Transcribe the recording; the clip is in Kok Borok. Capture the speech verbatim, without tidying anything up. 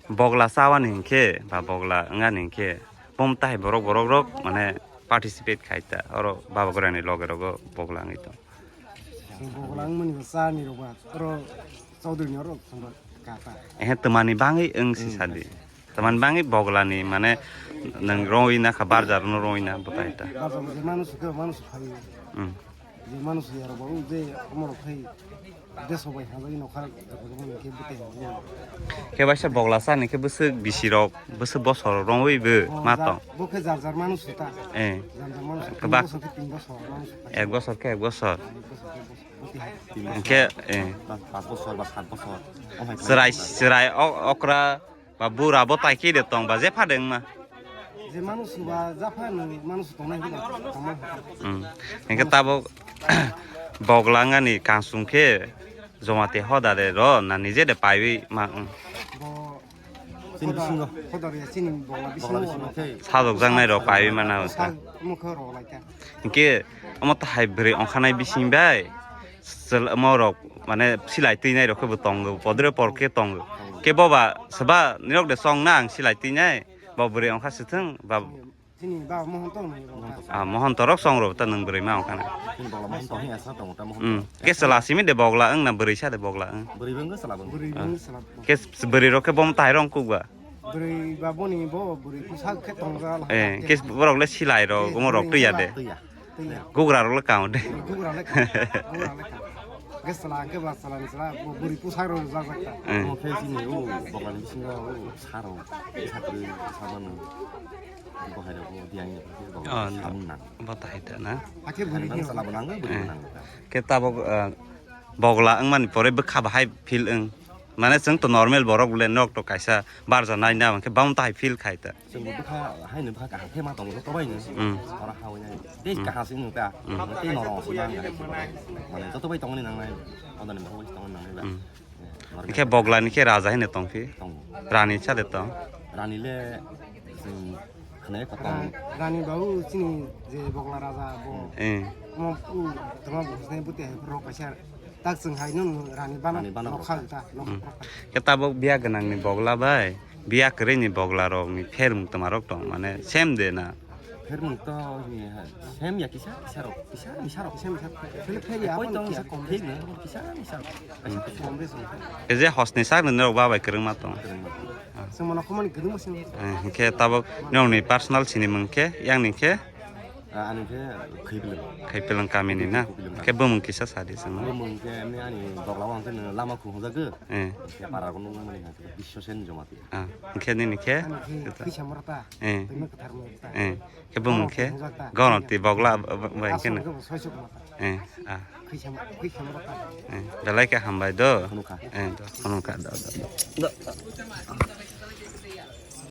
Bogla chawani hinkhe ba bogla wngani hinkhe bom tahai borok borok rok mane participate khai ta oro baba gorani loge rogo bogla wngwi tong. Bogla wngmani bo chani rok ba oro chaudhuri ni oro thangba kata. Ehe twmani bangwi wng si sadi. Twmani bangwi boglani mane nwng roi na kha barjar no roi na bwtai ta. Barjar je manu sukhe manu sukhai. Hmm. Je manu suyar bo je omorok khai. Deso bai hajai nokha rok rok rok ke bwtai. Khe baisa bogla sani khe bwswk bisi rok bwswk bosor rongwi bo ma tong. Bo khe jar jar manu suta. Eh. Jar jar manu suta. Khe bak- Bosor khe tin bosor manu suta. Ek bosor khe ek bosor. Hwnkhe, eh. Pas bosor ba sat bosor. Chwrai, chwrai, o-, okra, ba bura bo tai khe de tong ba je phade wngma. Je manu suba japha nung manu su tongnai hiba tongma. Hmm. Hwnkhe tabuk bogla wngani kansung khe jomati hoda de ro na nije de paiwi ma wng. Bo Chini bisingo. Hoda, hoda re chini bogla bisingo. Bogla bisingo khe. Sajokjaknai rok paiwi mana wngkha. Sal mukha rok lai kha. Hwnkhe omo tahai bwrwi ongkhanai bising bai chwla-, morok mane silai twinai rok khe bo tongo, podre por khe tongo. Khe boba swba nirok de chong na ang silai twinai, bo bwrwi ongkha swthwng ba. Chini baba mohon tong nai baba. Ah, mohon torok chong rok ta nwng bwrwi ma ongkha na. Chini bogla mohon tong ya sa tong ta mohon. Hmm. Khe chwla simi de bogla wng na bwrwi sa de bogla wng. Bwrwi wng chwla wng. Bwrwi wng chwla wng. Khe bwrwi rok khe bom tahai rong kuk ba. Bwrwi ba boni bo bwrwi kusa khe tong ja la. Eh, khe borok le silai rok, eh, omo rok bwrwi twi ya de. Twi ya. Twi ya. Gugra rok le kang de. Gugra le kang. Gugra le kang. Khe chwla khe ba chwla ni chwla bo bwrwi kusa rok jak jak ta. Eh. Omo khe chini o bogla ni bisingo o sa rok, sa kwrwi, sa mano. Bo hai rok bo diang ni bogla samung nang. Bo tahai ta na. Hakhe bwrwi ni chwla bo nang, bwrwi bo nang. Khe tabok, eh, bogla wngmani pore bwkha bahai feel wng. Mane chwng to normal borok bole nok to kaisa barja nai na hwnkhe bam tahai feel khai ta. Chwng bo bwkha hai no bwkha kaham khe ma tongo joto bai no. Hmm. Ora ha oi nai. Tei kaham se nung ta. Hmm. Tei norok se ma nai. Mane joto bai tongoni nang nai. Odoni borok bai tongoni nang nai ba. Hmm. Eh, normal. Hwnkhe bogla ni khe raja hino tong phi. Tongo. Rani sa de tong. Rani le chwng Khwnai kotor. Rani babu chini je bogla raja bo. Eh. Omo u tongma bo hwnwi bwtwi hai rok kaisa tak chwng hai nung rani bana. Rani bana nokha rok. Ta, nokha. Hmm. Khe tabuk biya gwnangni bogla bai biya kwrwini bogla rokni phermung twma rok tong mane same de na? Phermung to ni ha, same ya kisa, kisa rok, kisa, kisa rok. Same, same. Phele pher ya, koi tong sa kom thik na, kisa, kisa rok. Kaisa kom de song. Khe je hosni sak ni norok ba bai kwrwngma tong. Kwrwngma tong. Chwng mano khomani kwrwngma sini. Eh, hwnkhe tabuk nokni personal sinimung khe, yang ni khe? Ah, ani khe Khaipilang. Khaipilang kamini na? Khaipilang khe kami. Bumung kisa sadi chwngno. Bumung khe ani, ani bogla o ang khe lama khum hojak khe. Eh. Khe para ko nung mani khe Biswasen Jomati. Ah, hwnkhe nini khe? Ani khe Khwisamrata. Eh. Twi kwthar mrata. Eh. Khe bumung khe? Goroti bogla bai khe na. Aswk khe bo soisuk mata. Eh, ah. Khwisam, khwisam rok ka. Eh, belai khe hambai do. Khunukha. Eh, do, khunukha do, do, do.